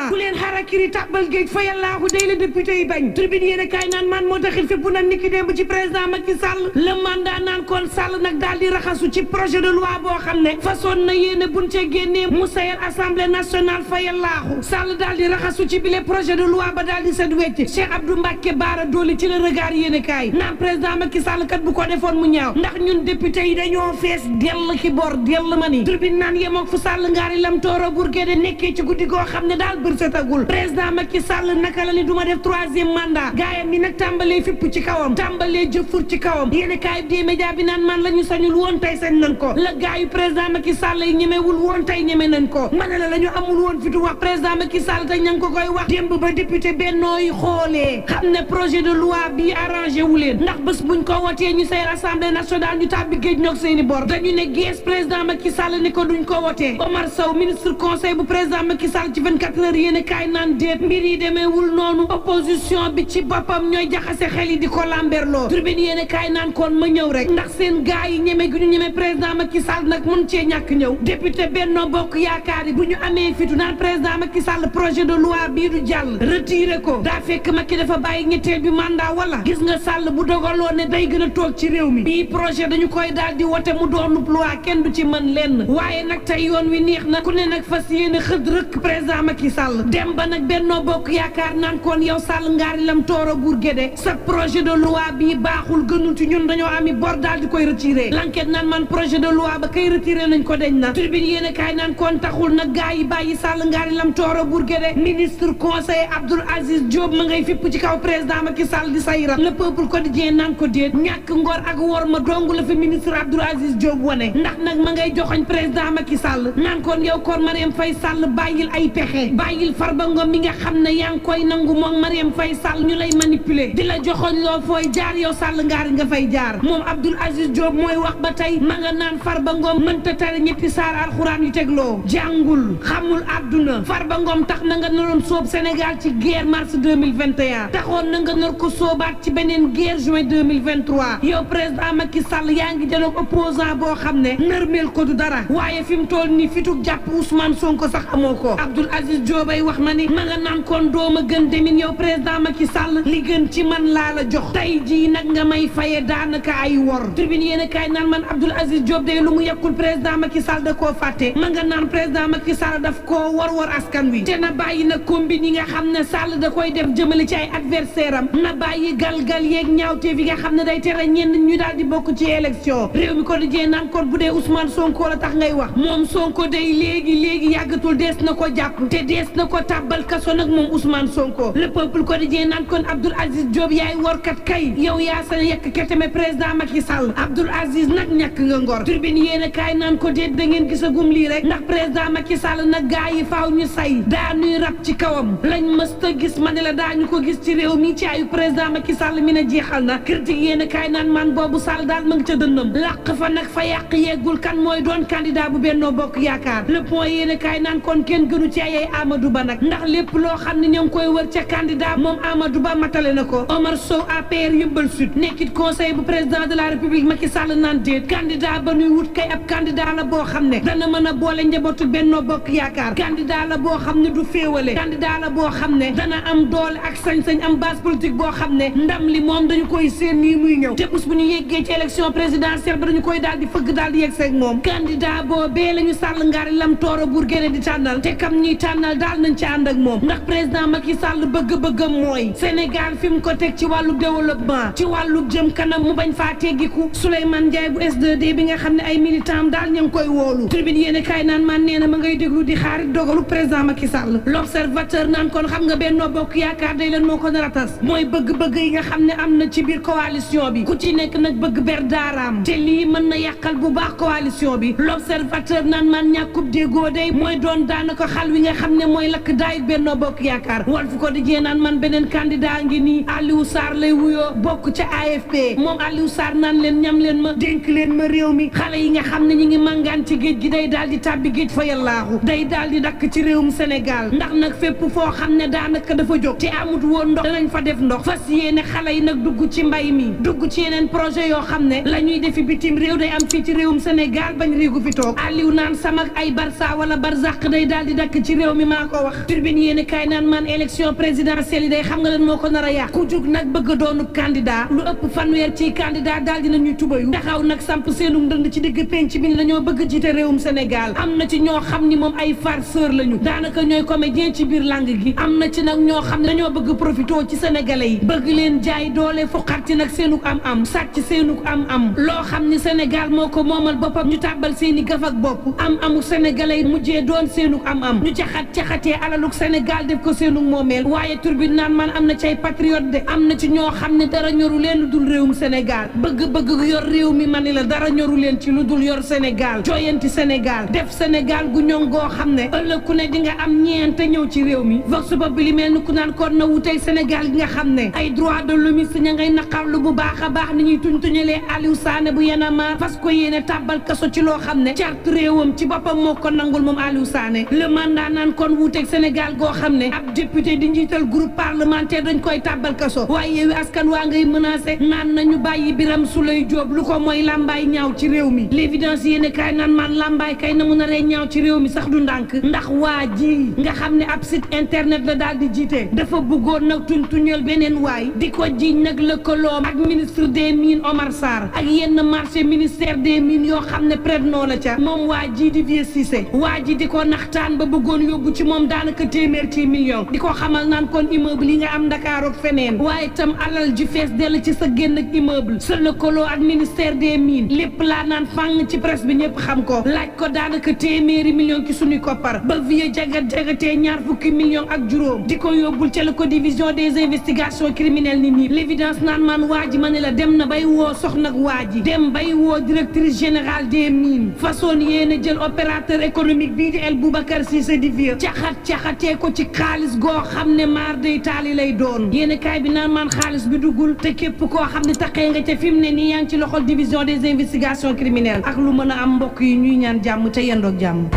ku leen xarakiri tàbbal géej fa yàllaahu day la député yi bañ tribune yéen kaay naan man moo taxit fépp nag niki démb ci président Macky Sall le mandat naan kon Sall nag daal di raxasu ci projet de loi boo xam ne façon na yéene buñ cee génnee mu sayal assemblée nationale fa yàllaahu Sall daal di raxasu ci bile projet de loi ba daal di set wecc Cheikh Abdou Mbacké Bara Dolly ci le regard yéen kaay naan président Macky Sall kat bu ko defoon mu ñaaw ndax ñun député yi dañoo fees dell ki bor dell ma ni tribune naan yemook fu Sall ngaari lam tooro burgee de nekkee ci guddi goo xam ne daal bër setagul président Macky Sall naka la ni duma def troisième mandat gaayam mi nag tàmbalee fipp ci kawam tàmbalee jëfur ci kawam yéen kaay bi média bi naan man la ñu sañul woon tey sañ nañ ko la gaayu président Macky Sall yi ñemewul woon tey ñeme nañ ko ma ne la ñu amul woon fitu wax président Macky Sall tey ña ngi ko koy wax démb ba député Benno yi xoolee xam ne projet de loi bi arrangé wu leen ndax bés buñ ko wotee ñu say assemblée nationale ñu tàbbi géej ñoog seeni bor dañu ne gees président Macky Sall ni ko duñ ko wotee Omar Sow ministre conseil bu président Macky Sall ci 24 heures yéen kaay naan déet mbir yi demeewul noonu opposition bi ci boppam ñooy jaxase xel yi di ko lamberloo turbine yéen kaay naan kon ma ñëw rek ndax seen gaay yi ñeme gi ñu ñeme président Macky Sall nag mën cee ñàkk ñëw député Benno Bokk Yaakaar yi bu ñu amee fitu naan président Macky Sall projet de loi bii du jàll retiré ko daa fekk Macky dafa bàyyi ñetteel bi mandat wala gis nga Sall bu dogaloo ne day gën a toog ci réew mi bii projet dañu koy daal di wote mu doonub loi kenn du ci mën lenn waaye nag tey yoon wi neex na ku ne nag fas yéene xëd rëkk président Macky Sall dem ba nag Benno Bokk Yaakaar naan koon yow Sall ngaari lam tooro Bourguédé sa projet de loi bii baaxul gënul ci ñun dañoo ami bor daal di koy retiré l'enquête naan man projet de loi ba kay retiré nañ ko deñ na tribune yéene kaay naan koon taxul nag gaa yi bàyyi Sall ngaari lam tooro Bourguédé ministre conseiller Abdoul Aziz Diop ma ngay fipp ci kaw président Macky Sall di sayram le peuple quotidien naan ko déet ñàkk ngor ak wor ma dong la fi ministre Abdoul Aziz Diop wane ndax nag ma ngay joxoñ président Macky Sall naan koon yow koon Marième Faye Sall bàyyil ay pexe bàyyil Farba Ngom mi nga xam ne yaa ngi koy nangu moom Marième Faye Sall ñu lay manipuler di la joxoñ loo fooy jaar yow Sall ngaari nga fay jaar moom Abdoul Aziz Diop mooy wax ba tey ma nga naan Farba Ngom mënta tare ñetti saar alxuraan yu tegloo jàngul xamul àdduna Farba Ngom tax na nga naroon soob Sénégal ci guerre mars 2021 taxoon na nga nar ko soobaat ci beneen guerre juin 2023 yow président Macky Sall yaa ngi janoog opposant boo xam ne nërmeel ko du dara waaye fi mu toll ni fitug jàpp Ousmane Sonko sax amoo ko Abdoul Aziz Diop ay wax ma ni ma nga naan kon dooma gën demin yow président Macky Sall li gën ci man laa la jox tey jii nag nga may faye daanaka ay wor tribune yéen kaay naan man Abdoul Aziz Diop day lu mu yekkul président Macky Sall da koo fàtte ma nga naan président Macky Sall daf koo war askan wi te na bàyyi na combine yi nga xam ne Sall da koy def jëmale ci ay adversaire am na bàyyi galgal yeeg ñaawteef yi nga xam ne day tere ñenn ñu daal di bokk ci élection réew mi ko di jee naan kon bu dee Ousmane Sonko la tax ngay wax moom Sonko day léegi yàggatul dees na ko jàpp te dees na ko tàbbal kaso nag moom Ousmane Sonko le peuple ko di jee naan kon Abdoul Aziz Diop yaay workat kay yow yaa sa yekk keteme président Macky Sall Abdoul Aziz nag ñàkk nga ngor tribune yéen a kaay naan ko déet da ngeen gisagum lii rek ndax président Macky Sall nag gaa yi faaw ñu say daanuy rab ci kawam lañ mësta gis ma ne la daañu ko gis ci réew mi ci ayu président Macky Sall mi ne jeexal na critique yéen a kaay naan man boobu Sall daal ma ngi ca dënnam làq fa nag fa yàq yeggul kan mooy doon candidat bu Benno Bokk Yaakaar le point yéen a kaay naan kon kenn gënu ci ay Amadou Ba nag ndax lépp loo xam ne ñoo ngi koy wër ca candidat moom Amadou Ba matale na ko Omar Sow APR Yeumbeul Sud nekkit conseil bu président de la République Macky Sall naan déet candidat ba nuy wut kay ab candidat la boo xam ne dana mën a boole njabootu Benno Bokk Yaakaar candidat la boo xam ne du féewale candidat la boo xam ne dana am doole ak sañ-sañ am base politique boo xam ne ndam li moom dañu koy seen nii muy ñëw te bés bu ñu yeggee ci élection présidentielle ba dañu koy daal di fëgg daal di yegg seeg moom candidat boobee la ñu Sall ngaari lam tooro Bourguédé di tànnal te kam ñuy tànnal daal nañ ci ànd ak moom ndax président Macky Sall bëgg-bëggam mooy Sénégal fi mu ko teg ci wàllu développement ci wàllu jëm kanam mu bañ faa teggiku Souleymane Ndiaye bu S2D bi nga xam ne ay militant am daal ña ngi koy woolu tribune yéen kaay naan man nee na ma ngay déglu di xaarit dogalu président Macky Sall l'observateur naan kon xam nga Benno Bokk Yaakaar day leen moo ko nar a tas mooy bëgg-bëgg yi nga xam ne am na ci biir coalition bi ku ci nekk nag bëgg ber daaraam te lii mën na yàqal bu baax coalition bi l'observateur naan man ñàkkub déggoo day mooy doon daanaka xal wi nga xam ne mooy lakk daay Benno Bokk Yaakaar Walf Quotidien naan man beneen candidat ngi nii Aliou Sarr lay wuyoo bokk ca AFP moom Aliou Sarr naan leen ñam leen ma dénk leen ma réew mi xale yi nga xam ne ñi ngi màngaan ci géej gi day daal di tàbbi géej fa yàllaahu day daal di dakk ci réewum Sénégal ndax nag fépp foo xam ne daanaka dafa jóg te amut woon ndox danañ fa def ndox fas yéene xale yi nag dugg ci mbay mi dugg ci yeneen projet yoo xam ne la ñuy defi bitim réew day am fii ci réewum Sénégal bañ réegu fi toog Aliou naan samak ay Barça wala Barzak day daal di dakk ci réew mi maa ko ko wax turbine yéen kaay naan man élection présidentielle yi day xam nga leen moo ko nar a yàq ku jug nag bëgg a doonu candidat lu ëpp fanweer ci candidat daal dina ñuy tubayu taxaw nag samp seenu ndënd ci digg penc bi ni dañoo bëgg jiite réewum Sénégal am na ci ñoo xam ni moom ay farceur lañu daanaka ñooy comédien ci biir langue gi am na ci nag ñoo xam ne dañoo bëgg profité ci sénégalais yi bëgg leen jaay doole fuqarti nag seenuk am sàcc seenuk am loo xam ni Sénégal moo ko moomal boppam ñu tàbbal seeni gaf ak bopp amu sénégalais yi mujjee doon seenuk am ñu caxatee alaluk Sénégal def ko seenuk moomeel waaye turbine naan man am na ci ay patriote de am na ci ñoo xam ne dara ñoru leen lu dul réewum Sénégal bëgg yor réew mi ma ni la dara ñoru leen ci lu dul yor Sénégal jooyanti Sénégal def Sénégal gu ñoŋ goo xam ne ëllëg ku ne di nga am ñeent ñëw ci réew mi vox populi li mel ni ku naan kon na wutey Sénégal gi nga xam ne ay droit de l'homme ña ngay naqarlu bu baax a baax ni ñuy tuñtuñalee Aliou Sané bu Y'en a marre fas ko yéene tàbbal kaso ci loo xam ne charte réewam ci boppam moo ko nangul moom Aliou Sané le mandat naan kon wuuteeg Sénégal goo xam ne ab député di njiital groupe parlementaire dañ koy tàbbal kaso waaye Yewwi Askan waa ngay menacé naan nañu bàyyi Birame Souleye Diop lu ko mooy làmbaay ñaaw ci réew mi l'évidence yéene kaay naan man làmbaay kay na mu naree ñaaw ci réew mi sax du ndànk ndax waa ji nga xam ne ab site internet la daal di jiite dafa bëggoon nag tuñtuñal beneen waay di ko jiñ nag lëkkaloom ak ministre des mines Omar Sarr ak yenn marché ministère des mines yoo xam ne prête-nom la ca moom waa ji di Vieux Cissé waa ji di ko naxtaan ba bëggoon yóbbu ci moom daanaka téeméer ci million di ko xamal naan kon immeuble yi nga am Dakar ak feneen waaye tam alal ji fees dell ci sa génn ak immeuble sa lëkkaloo ak ministère des mines lépp laa naan fàng ci presse bi ñëpp xam ko laaj ko daanaka téeméeri million ci suñu koppar ba Vieux jagatee ñaar fukki million ak juróom di ko yóbbul ca la ko division des investigations criminelles ni nii l'évidence naan man waa ji ma ne la dem na bay woo soxna ak waa ji dem bay woo directrice générale des mines façon yéene jël opérateur économique bii di El Boubacar Cissé di Vieux caxatee ko ci xaalis goo xam ne maar day taali lay doon yéene kaay bi naan man xaalis bi duggul te képp koo xam ne taqee nga ca fi mu ne nii yaa ngi ci loxol division des investigations criminelles ak lu mën a am mbokk yi ñuy ñaan jàmm te yendoog jàmm